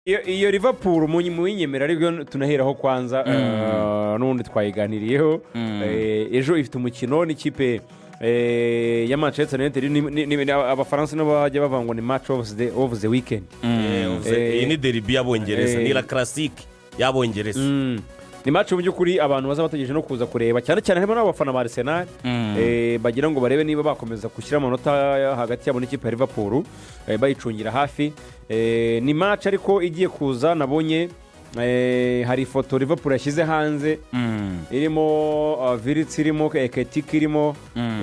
Iyo Liverpool muyinyemera, aribyo tunaheraho kwanza, n'ubundi twayiganiriyeho. Ejo ifite umukino n'ikipe ya Manchester United. Abafaransa nibo bajya bavuga ngo ni match of the weekend. Iyi ni derby y'Abongereza, ni la classique y'Abongereza. Ni match mu by'ukuri abantu baza bategereje no kuza kureba, cyane cyane harimo n'abafana ba Arsenal, bagira ngo barebe niba bakomeza gushyira amanota hagati yabo n'ikipe ya Liverpool, bayicungira hafi. Ni match ariko igiye kuza, nabonye hari ifoto Liverpool yashyize hanze irimo Wirtz, irimo Ekitike,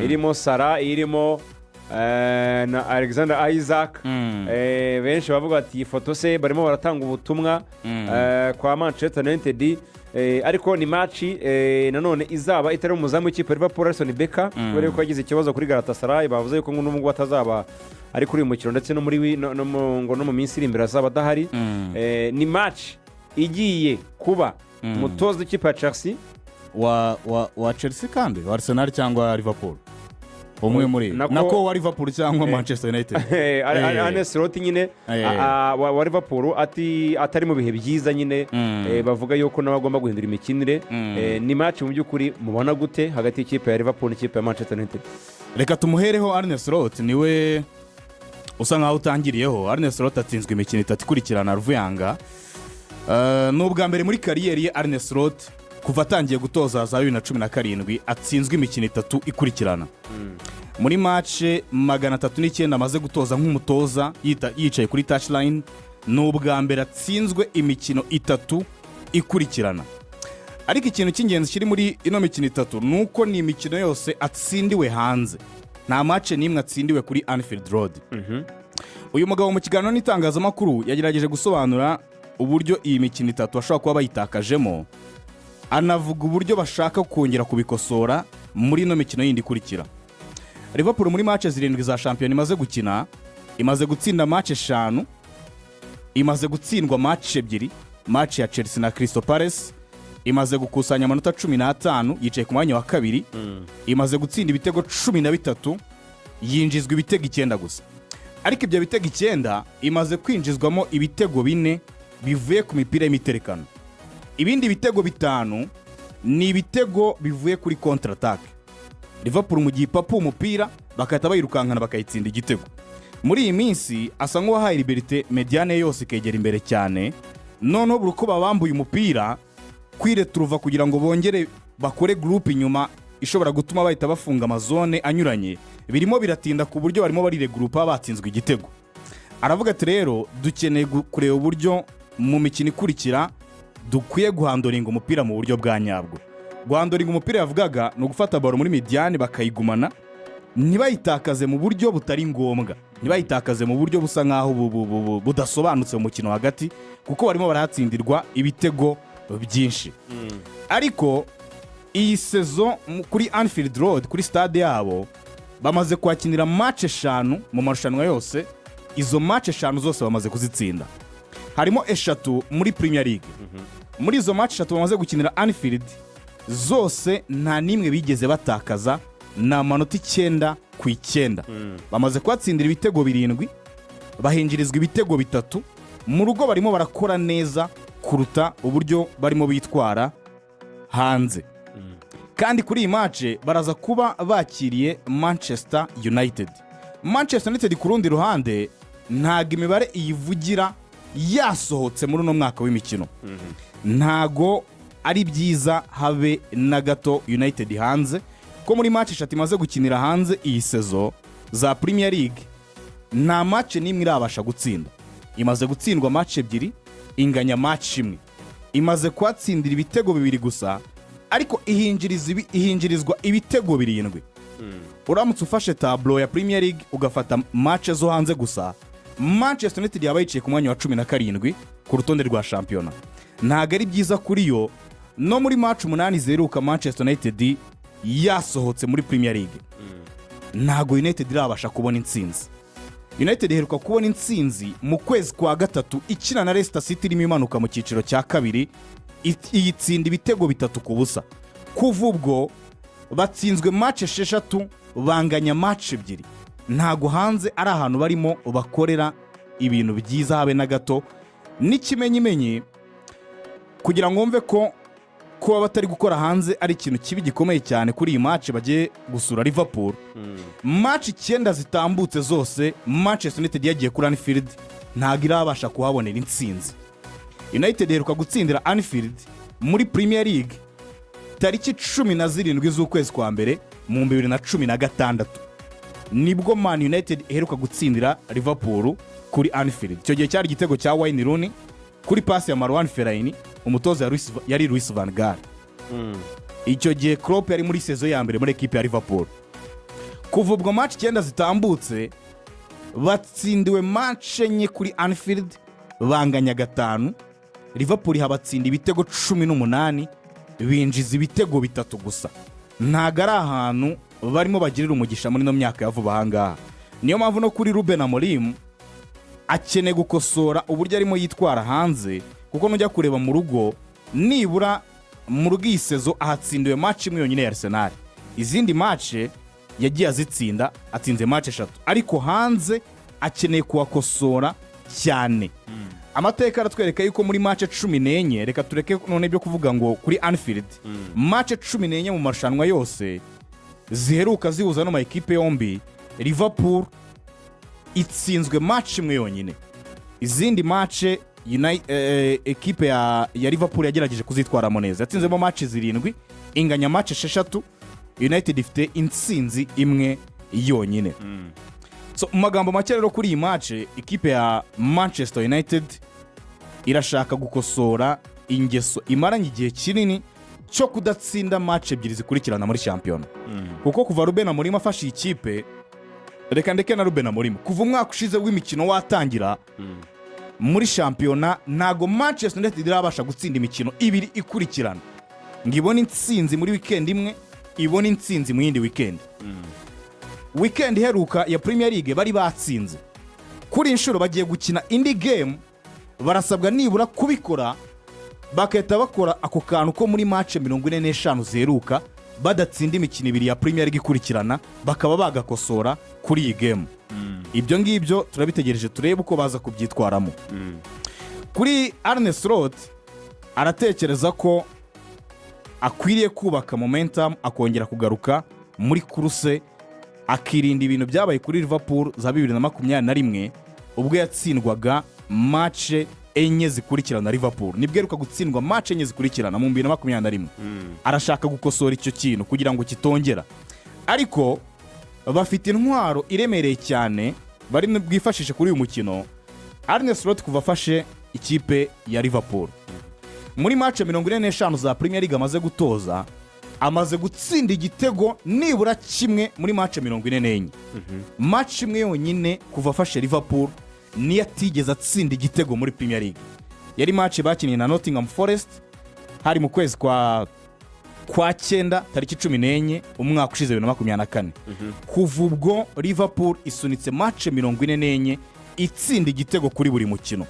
irimo Salah, irimo na Alexander Isak. Benshi bavuga bati iyi foto se barimo baratanga ubutumwa kwa Manchester United? Ariko ni match nanone izaba itari umuzamu w'ikipe ya Liverpool, Alisson Becker, kubera yuko yagize ikibazo kuri Galatasaray. Bavuze yuko ngo n'ubwo atazaba ari kuri uyu mukino, ndetse no muri wi- no- no mu- ngo no mu minsi iri imbere azaba adahari. Ni match igiye kuba umutoza w'ikipe ya Chelsea Wa Chelsea kandi wa Arsenal cyangwa Liverpool, umwe muri nako wa Liverpool cyangwa Manchester United. Arne Slot nyine, wa Liverpool, ati atari mu bihe byiza nyine. Bavuga yuko nawe agomba guhindura imikinire. Ni match mu by'ukuri mubona gute hagati y'ikipe ya Liverpool n'ikipe ya Manchester United? Reka tumuhereho. Arne Slot niwe usa nkaho utangiriyeho. Arne Slot atsinzwe imikino itatu ikurikirana, ruvuyanga. Ni ubwa mbere muri carrière ye, Arne Slot, kuva atangiye gutoza za 2017, atsinzwe imikino itatu ikurikirana. Muri match 309 amaze gutoza nk'umutoza, yicaye kuri touchline, ni ubwa mbere atsinzwe imikino itatu ikurikirana. Ariko ikintu cy'ingenzi kiri muri ino mikino itatu ni uko ni imikino yose atsindiwe hanze, nta match n'imwe atsindiwe kuri Anfield Road. Uyu mugabo mu kiganiro n'itangazamakuru yagerageje gusobanura uburyo iyi mikino itatu bashobora kuba bayitakajemo, anavuga uburyo bashaka kongera kubikosora muri ino mikino yindi ikurikira. Liverpool muri match zirindwi za shampiyona imaze gukina, imaze gutsinda match eshanu, imaze gutsindwa match ebyiri, match ya Chelsea na Crystal Palace. Imaze gukusanya amanota 15, yicaye ku mwanya wa kabiri. Imaze gutsinda ibitego 13, yinjizwa ibitego icyenda gusa. Ariko ibyo bitego icyenda, imaze kwinjizwamo ibitego bine bivuye ku mipira y'imiterekano. Ibindi bitego bitanu ni ibitego bivuye kuri contre-attaque. Liverpool mu gihe ipapa umupira, bagahita bayirukankana bakayitsinda igitego. Muri iyi minsi asa nk'uwahaye liberté médiane yose, ikegera imbere cyane. Noneho buri uko babambuye umupira, kwireturuva kugira ngo bongere bakore groupe inyuma ishobora gutuma bahita bafunga ama zone anyuranye, birimo biratinda, ku buryo barimo bariregurupa batsinzwe igitego. Aravuga ati rero dukeneye kureba uburyo mu mikino ikurikira dukwiye guhandoringa umupira mu buryo bwa nyabwo. Guhandoringa umupira yavugaga ni ugufata ballon muri médiane bakayigumana, ntibayitakaze mu buryo butari ngombwa, ntibayitakaze mu buryo busa nk'aho budasobanutse mu mukino hagati, kuko barimo barahatsindirwa ibitego byinshi. Ariko iyi saison kuri Anfield Road, kuri stade yabo, bamaze kwakinira match eshanu mu marushanwa yose. Izo match eshanu zose bamaze kuzitsinda, harimo eshatu muri Premier League. Muri izo match eshatu bamaze gukinira Anfield zose, nta n'imwe bigeze batakaza, ni amanota 9 ku 9. Bamaze kuhatsindira ibitego birindwi, bahinjirizwa ibitego bitatu. Mu rugo barimo barakora neza kuruta uburyo barimo bitwara hanze. Kandi kuri iyi match baraza kuba bakiriye Manchester United. Manchester United ku rundi ruhande ntabwo imibare iyivugira yasohotse muri uno mwaka w'imikino. Ntago ari byiza habe na gato United hanze, ko muri match eshatu imaze gukinira hanze iyi saison za Premier League, nta match n'imwe irabasha gutsinda. Imaze gutsindwa match ebyiri, inganya match imwe. Imaze kuhatsindira ibitego bibiri gusa, ariko ihinjirizwa ibitego birindwi. Uramutse ufashe tableau ya Premier League, ugafata match zo hanze gusa, Manchester United yaba yicaye ku mwanya wa 17 ku rutonde rwa shampiyona. Ntabwo ari byiza kuri yo. No muri match umunani ziheruka Manchester United yasohotse muri Premier League, ntabwo United irabasha kubona intsinzi. United iheruka kubona intsinzi mu kwezi kwa gatatu ikina na Leicester City irimo imanuka mu cyiciro cya kabiri, iyitsinda ibitego 3-0. Kuva ubwo batsinzwe match esheshatu, banganya match ebyiri. Ntago hanze ari ahantu barimo bakorera ibintu byiza habe na gato. N'ikimenyimenyi, kugira ngo wumve ko kuba batari gukora hanze ari ikintu kibi gikomeye cyane kuri iyi match bagiye gusura Liverpool, match icyenda zitambutse zose Manchester United yagiye kuri Anfield ntabwo irabasha kuhabonera intsinzi. United iheruka gutsindira Anfield muri Premier League tariki 17 z'ukwezi kwa mbere mu 2016. Nibwo Man United iheruka gutsindira Liverpool kuri Anfield. Icyo gihe cyari igitego cya Wayne Rooney kuri pasi ya Marouane Fellaini. Umutoza yari Louis van Gaal. Icyo gihe Klopp yari muri saison ya mbere muri ekipe ya Liverpool. Kuva ubwo, match icyenda zitambutse batsindiwe match enye kuri Anfield, banganya gatanu. Liverpool habatsinda ibitego 18, binjiza ibitego bitatu gusa. Ntabwo ari ahantu barimo bagirira umugisha muri ino myaka ya vuba ahangaha. Niyo mpamvu no kuri Ruben Amorim akeneye gukosora uburyo arimo yitwara hanze, kuko nujya kureba mu rugo, nibura mu rugo iyi saison ahatsindiwe match imwe yonyine ya Arsenal. Izindi match yagiye azitsinda, atsinze match eshatu, ariko hanze akeneye kuhakosora cyane. Amateka aratwereka yuko muri match 14, reka tureke none ibyo kuvuga ngo kuri Anfield, match 14 mu marushanwa yose ziheruka zihuza no ma ekipe yombi, Liverpool itsinzwe match imwe yonyine. Izindi match ekipe ya Liverpool yagerageje kuzitwaramo neza. Yatsinzemo match zirindwi, inganya match esheshatu. United ifite intsinzi imwe yonyine. So, mu magambo make rero, kuri iyi match ikipe ya Manchester United irashaka gukosora ingeso imaranye igihe kinini cyo kudatsinda match ebyiri zikurikirana muri shampiyona, kuko kuva Ruben Amorim afashe iyi kipe, reka ndeke na Ruben Amorim, kuva umwaka ushize w'imikino watangira muri shampiyona, ntago Manchester United irabasha gutsinda imikino ibiri ikurikirana ngo ibone intsinzi muri weekend imwe, ibone intsinzi mu yindi weekend. Weekend iheruka ya Premier League bari batsinze. Kuri iyi nshuro bagiye gukina indi game, barasabwa nibura kubikora, bagahita bakora ako kantu ko muri match 45 ziheruka badatsinda imikino ibiri ya Premier League ikurikirana, bakaba bagakosora kuri iyi game. Ibyo ngibyo turabitegereje, turebe uko baza kubyitwaramo. Kuri Arne Slot, aratekereza ko akwiriye kubaka momentum, akongera kugaruka muri course, akirinda ibintu byabaye kuri Liverpool za 2021 ubwo yatsindwaga match enye zikurikirana. Liverpool nibwo iheruka gutsindwa match enye zikurikirana mu 2021. Arashaka gukosora icyo kintu kugira ngo kitongera, ariko bafite intwaro iremereye cyane bari bwifashishe kuri uyu mukino. Arne Slot kuva afashe ikipe ya Liverpool, muri match 45 za Premier League amaze gutoza, amaze gutsinda igitego nibura kimwe muri match 44. Match imwe yonyine kuva afashe Liverpool niyo atigeze atsinda igitego muri Premier League, yari match bakiniye na Nottingham Forest, hari mu kwezi kwa cyenda tariki 14 umwaka ushize 2024. Kuva ubwo Liverpool isunitse match 44 itsinda igitego kuri buri mukino.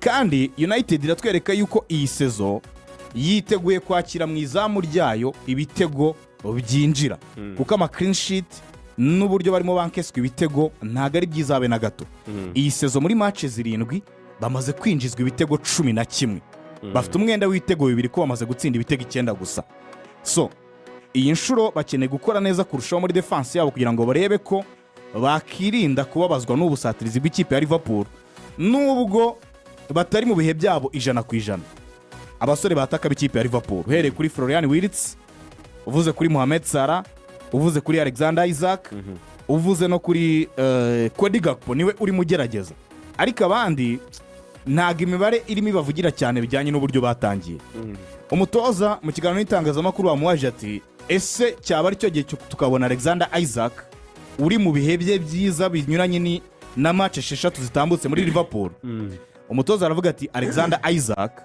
Kandi United iratwereka yuko iyi saison yiteguye kwakira mu izamu ryayo ibitego byinjira, kuko ama clean sheet n'uburyo barimo bankeswa ibitego ntabwo ari byiza habe na gato. Iyi saison muri match zirindwi bamaze kwinjizwa ibitego 11, bafite umwenda w'ibitego bibiri ko bamaze gutsinda ibitego icyenda gusa. So iyi nshuro bakeneye gukora neza kurushaho muri défense yabo kugira ngo barebe ko bakirinda kubabazwa n'ubusatirizi bw'ikipe ya Liverpool, nubwo batari mu bihe byabo 100%. Abasore bataka b'ikipe ya Liverpool, uhereye kuri Florian Wirtz, uvuze kuri Mohamed Salah, uvuze kuri Alexander Isak, uvuze no kuri Cody Gakpo, niwe urimo ugerageza, ariko abandi ntabwo imibare irimo ibavugira cyane bijyanye n'uburyo batangiye. Umutoza mu kiganiro n'itangazamakuru bamubaje ati: "Ese cyaba ari cyo gihe tukabona Alexander Isak uri mu bihe bye byiza binyuranye na match esheshatu zitambutse muri Liverpool?" Umutoza aravuga ati: "Alexander Isak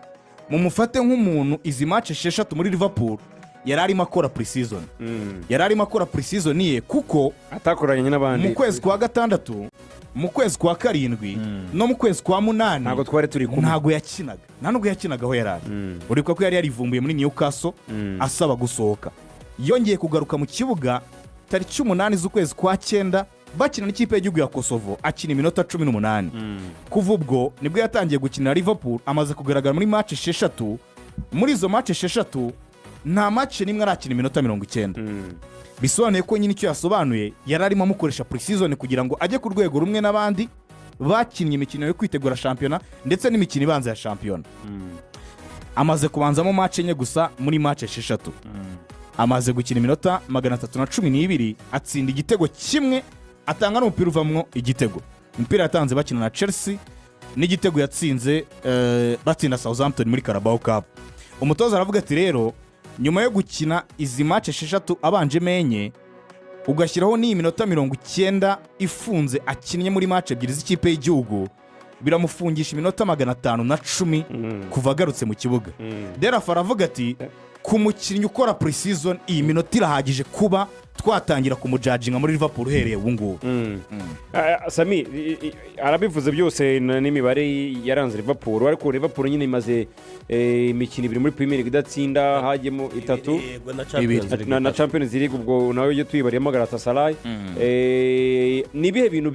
mumufate nk'umuntu izi match esheshatu muri Liverpool yari arimo akora pre-season, yari arimo akora pre-season ye, kuko atakoranye n'abandi mu kwezi kwa gatandatu, mu kwezi kwa karindwi no mu kwezi kwa munani ntabwo twari turi kumwe." Ntabwo yakinaga, nta nubwo yakinaga aho yari ari. Uribuka ko yari yarivumbuye muri Newcastle asaba gusohoka. Yongeye kugaruka mu kibuga tariki 8 z'ukwezi kwa cyenda. Bakina n'ikipe y'igihugu ya Kosovo akina iminota 18. Kuva ubwo nibwo yatangiye gukinira Liverpool. Amaze kugaragara muri match esheshatu. Muri izo match esheshatu nta match n'imwe arakina iminota 90. Bisobanuye ko nyine icyo yasobanuye, yari arimo amukoresha pre-season kugira ngo ajye ku rwego rumwe n'abandi bakinnye imikino yo kwitegura shampiyona ndetse n'imikino ibanza ya shampiyona. Amaze kubanzamo match enye gusa muri match esheshatu. Amaze gukina iminota 312, atsinda igitego kimwe, atanga n'umupira uvamwo igitego, umupira yatanze bakina na Chelsea, n'igitego yatsinze batsinda Southampton muri Carabao Cup. Umutoza aravuga ati: "Rero nyuma yo gukina izi match esheshatu abanjemo enye, ugashyiraho n'iyi minota 90 ifunze akinnye muri match ebyiri z'ikipe y'igihugu, biramufungisha iminota 510 kuva agarutse mu kibuga." Derafa aravuga ati: "Ku mukinnyi ukora pre-season, iyi minota irahagije kuba twatangira kumujudginga muri Liverpool uhereye ubu ngubu." Sami arabivuze byose n'imibare yaranze Liverpool, ariko Liverpool nyine imaze imikino ibiri muri Premier League idatsinda, hajyemo itatu. Yego, na Champions League na itatu. Champions League ubwo nawe ujye tuyibariyemo Galatasaray. Ni ibihe bintu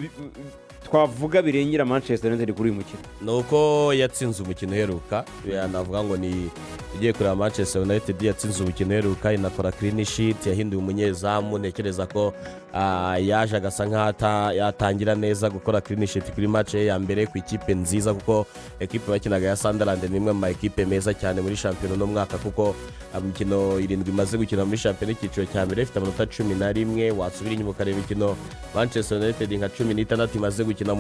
twavuga birengera Manchester United kuri uyu mukino? Ni uko yatsinze umukino uheruka. Navuga ngo ni ugiye kureba, Manchester United yatsinze umukino uheruka, inakora clean sheet, yahinduye umunyezamu. Ntekereza ko yaje agasa nk'aho yatangira neza gukora clean sheet kuri match ye ya mbere ku ikipe nziza, kuko ekipe bakinaga ya Sunderland ni imwe mu ma ekipe meza cyane muri shampiyona uno mwaka, kuko imikino irindwi imaze gukina muri shampiyona y'icyiciro cya mbere ifite amanota 11. Wasubira inyuma ukareba imikino Manchester United nka 16 imaze gukina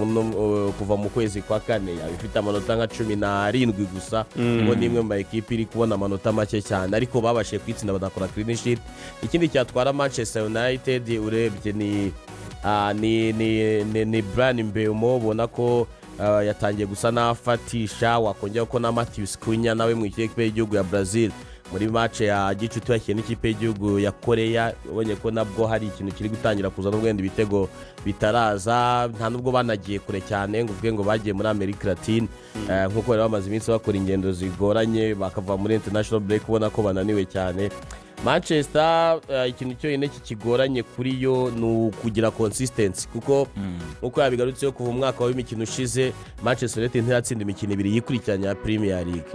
kuva mu kwezi kwa kane, yaba ifite amanota nka 17 gusa, ngo ni imwe mu ma ekipe iri kubona amanota make cyane, ariko babashije kwitsinda banakora clean sheet. Ikindi cyatwara Manchester United urebye ni Bryan Mbeumo, ubona ko yatangiye gusa n'afatisha. Wakongera ko na Matheus Cunha nawe mu ikipe y'igihugu ya Brazil, muri match ya gicuti yakinnye n'ikipe y'igihugu ya Korea, ubonye ko nabwo hari ikintu kiri gutangira kuza, nubwo wenda ibitego bitaraza. Nta nubwo banagiye kure cyane ngo uvuge ngo bagiye muri Amerika Latine, nk'uko bari bamaze iminsi bakora ingendo zigoranye bakava muri international break, ubona ko bananiwe cyane. Manchester ikintu cyonyine kikigoranye kuri yo ni ukugira consistency, kuko nk'uko yabigarutseho, kuva umwaka w'imikino ushize Manchester United ntiratsinda imikino ibiri yikurikiranya ya Premier League.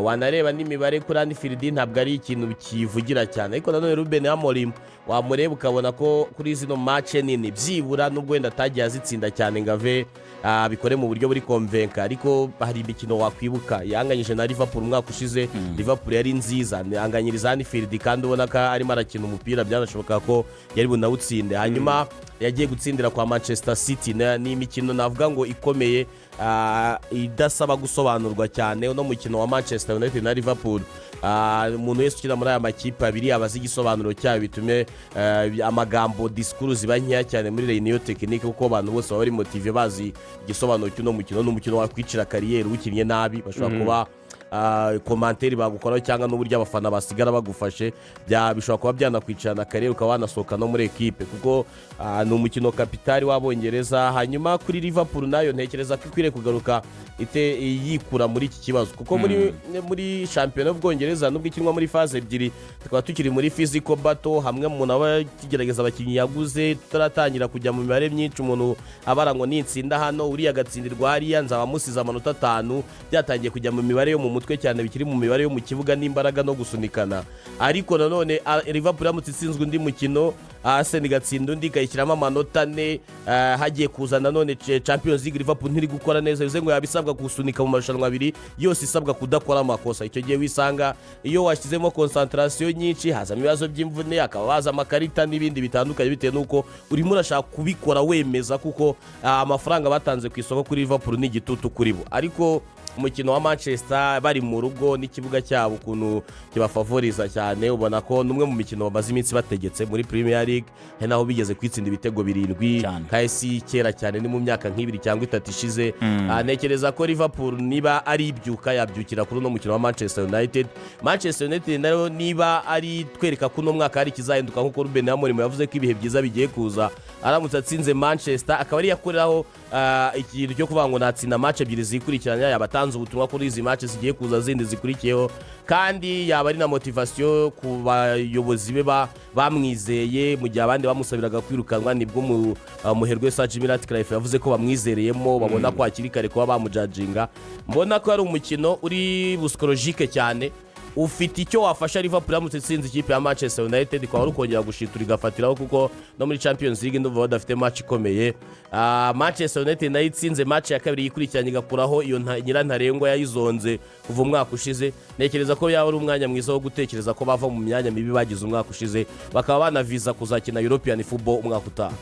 Wanareba n'imibare kuri Anfield, ntabwo ari ikintu kivugira cyane, ariko nanone Ruben Amorim wamureba ukabona ko kuri zino match nini byibura, nubwo wenda atagiye azitsinda cyane ngo ave bikore mu buryo buri convaincant, ariko hari imikino wakwibuka yanganyije na Liverpool umwaka ushize. Liverpool yari nziza, anganyiriza Anfield, kandi ubona ko arimo arakina umupira byanashoboka ko yari bunawutsinde. Hanyuma yagiye gutsindira kwa Manchester City. Ni imikino navuga ngo ikomeye, idasaba gusobanurwa cyane. Uno mukino wa Manchester United na Liverpool, umuntu wese ukina muri aya makipe abiri aba azi igisobanuro cyayo, bitume amagambo, disikuru ziba nkeya cyane muri réunion technique, kuko abantu bose baba bari motivé, bazi igisobanuro cy'uno mukino. Ni umukino wakwicira carrière uwukinnye nabi, bashobora kuba commentaire bagukoraho cyangwa n'uburyo abafana basigara bagufashe, bishobora kuba byanakwicarana carrière, ukaba wanasohoka no muri ekipe, kuko ni umukino capital w'Abongereza. Hanyuma kuri Liverpool nayo ntekereza ko ikwiriye kugaruka ite yikura muri iki kibazo, kuko muri shampiyona y'Ubwongereza, nubwo ikinwa muri phase ebyiri, tukaba tukiri muri physical battle, hamwe umuntu aba akigerageza abakinnyi yaguze, tutaratangira kujya mu mibare myinshi, umuntu abara ngo nitsinda hano uriya agatsindirwa hariya nzaba musize amanota atanu, byatangiye kujya mu mibare yo mu mutwe cyane, bikiri mu mibare yo mu kibuga n'imbaraga no gusunikana. Ariko nanone Liverpool iramutse itsinzwe undi mukino, Arsenal igatsinda undi ikayishyiramo amanota ane, hagiye kuza nanone Champions League, Liverpool ntiri gukora neza, bivuze ngo yaba isabwa gusunika mu marushanwa abiri yose, isabwa kudakora amakosa. Icyo gihe wisanga iyo washyizemo concentration nyinshi hazamo ibibazo by'imvune, hakaba haza amakarita n'ibindi bitandukanye, bitewe n'uko urimo urashaka kubikora wemeza, kuko amafaranga batanze ku isoko kuri Liverpool ni igitutu kuri bo. Ariko umukino wa Manchester bari mu rugo n'ikibuga cyabo ukuntu kibafavoriza cyane, ubona ko n'umwe mu mikino bamaze iminsi bategetse muri Premier League. Hari n'aho bigeze kwitsinda ibitego birindwi. Cyane. Kahise kera cyane, ni mu myaka nk'ibiri cyangwa itatu ishize. Ntekereza ko Liverpool niba ari ibyuka yabyukira kuri uno mukino wa Manchester United. Manchester United nayo niba ari twereka ko uno mwaka hari ikizahinduka, nk'uko Ruben Amorim yavuze ko ibihe byiza bigiye kuza, aramutse atsinze Manchester akaba ariyo akoreraho. ikintu cyo kuvuga ngo natsinda match ebyiri zikurikiranya, yaba atanze ubutumwa kuri izi match zigiye kuza zindi zikurikiyeho, kandi yaba ari na motivation ku bayobozi be bamwizeye mu gihe abandi bamusabiraga kwirukanwa. Nibwo muherwe Sir Jim Ratcliffe yavuze ko bamwizereyemo, babona ko hakiri kare kuba bamujajinga. Mbona ko ari umukino uri psychologique cyane, ufite icyo wafasha Liverpool iramutse itsinze ikipe ya Manchester United, kwaba ari ukongera gushitura igafatiraho, kuko no muri Champions League ndumva badafite match ikomeye. Manchester United nayo itsinze match ya kabiri yikurikiranye, igakuraho iyo nyirantarengwa yayizonze kuva umwaka ushize, ntekereza ko yaba ari umwanya mwiza wo gutekereza ko bava mu myanya mibi bagize umwaka ushize, bakaba banaviza kuzakina European football umwaka utaha.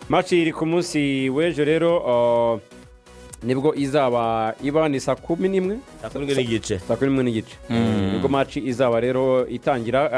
Match iri ku munsi w'ejo rero, nibwo izaba iba, ni saa 11. Saa 11:30. Saa 11:30 nibwo match izaba rero itangira.